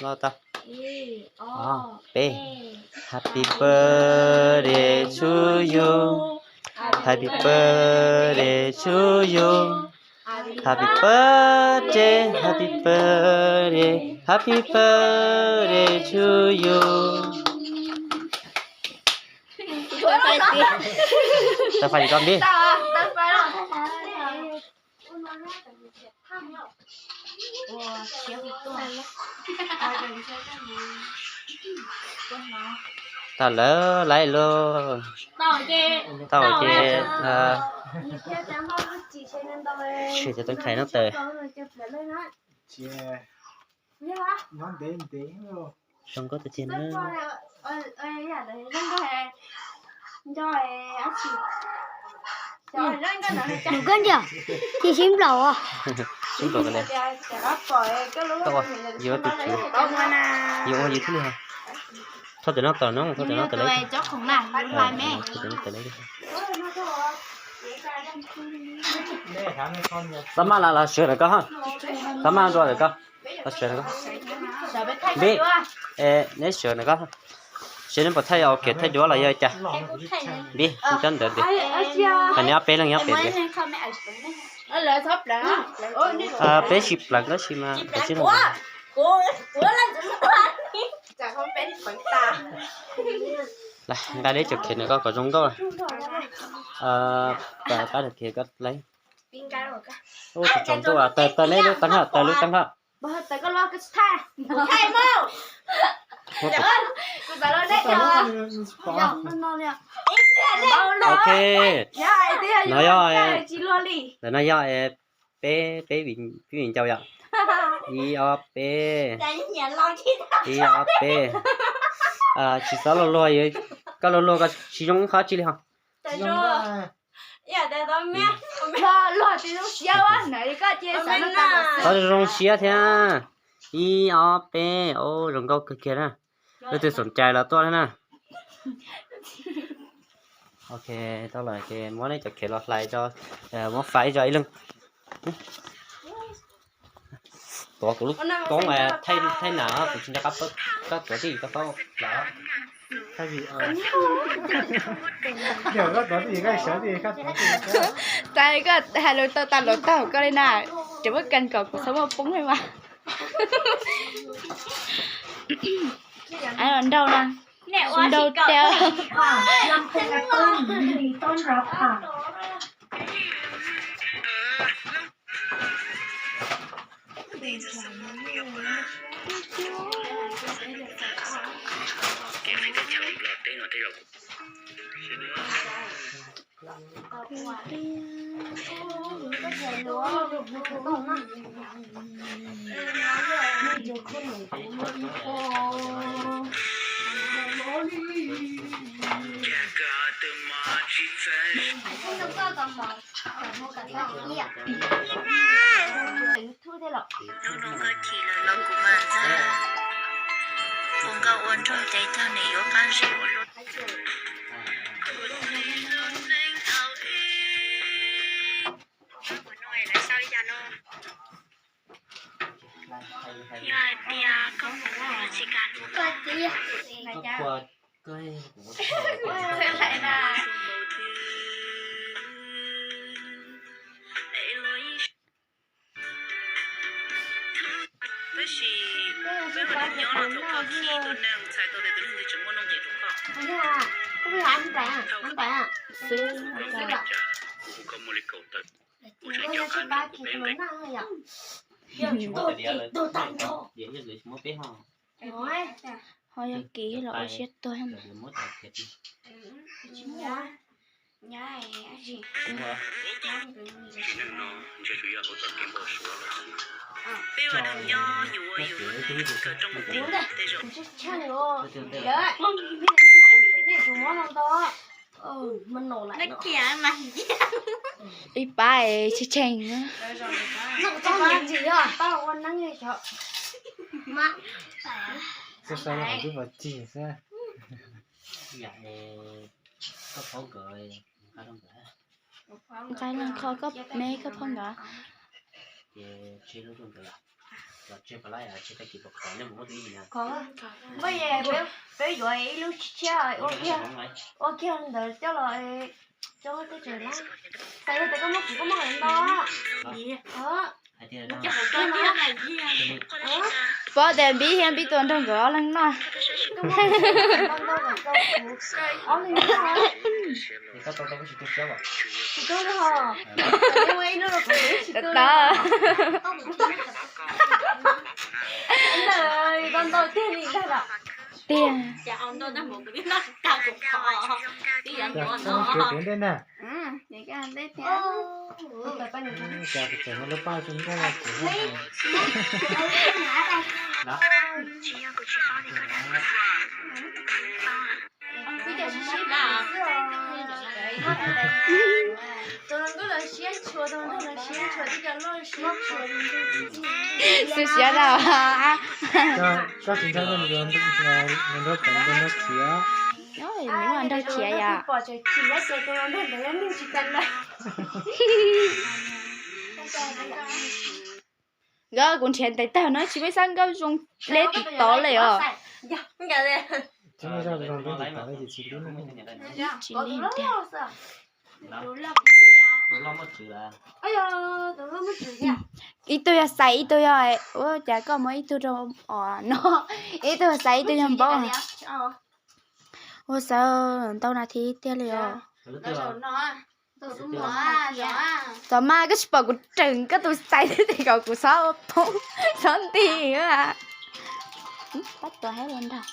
Loj tau. Peb. Happy birthday to you. Happy birthday to you. Happy birthday, happy birthday, happy birthday to you. Tau fais li koj npib. Tau lawm, laib lauj. Tau ces tsis cov tau khais no tawm. Zoo nkauj tiag tiag na. Nws koj ntiag, tig sib nplaum os. Sib nplaum li. Tau, yuav tus tswv. Yuav ua yus thiaj li. Thauj tam no tawm no, thauj tam no tawm lawm. Xab maj los sawv ntawm koj, xab maj nrua ntawm koj, los sawv ntawm koj. Npib, neb sawv ntawm koj, seb neb puas thaij, ok, thaij duab los yog cas? Npib, cov ntawd tias, neb ob peb leej nyob pem tias. Peb tsis pleev tab sis mas nqa deb cov khev no koj kom zoo nkauj. Pab cov khev koj laib. Ub, tsaus ntuj, taws, taws neb lub teeb hab, taws lub teeb hab. Ok, no yog, ntawm no yog peb, peb viv ncaus yom. Ib ob peb, ib ob peb. Tsis txhob luag luag, koj luag luag koj tsis zoo ib qho tsi li ho. Txhob zoo siab thiab. Ib ob peb, zoo nkauj kawg kiag na. Leej twg xom cai los tuaj thiab na. Ok, tau lawm ces muab nej cov khev los hlais tso, muab faib tso ib leeg. Tuav kuv lub koob thaij nas, kuv tsis nco qab, koj tuav twj ywm koj paub lawm. Tas koj hais lus tau tas lus tau koj li na, tseem muab kas kom kuv txhob muaj poob li mas. Nrau na, nrau tiag. Ho yog kev los ua siab tuag. Ib pab tseg tseg. Nqa leej qho koj me koj phob nkawd. Peb yuav ib lub tshiab ua kiag ntawd coj los coj tej tsev lab. Xav yog tias koj muaj kuv koj muaj ntau. Pom tias Npib thiab Npib tua nrog nkawd ob leeg noj. Tsis tau. Tiag. Xwb siab na. Koj tsis nrog nrog khiav. Nws nrog khiav yom. Nkawd kuv nrhiav ntais tag no tsis muaj ib xab nkauj zoo deb tib tod li os. Ib tug yog xais ib tug yog ua cas koj muab ib tug rau os no. Ib tug xais ib tug yog npaum. Ua xav ntau nas this tiag li os. Txom mas koj tsis pom kuv tseem koj tus xais thiab kom kuv xob poob xob nti. Pab tua hab los nrog.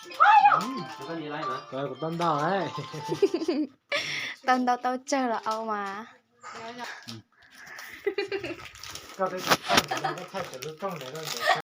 Tau ntau tau tsawg los au mas.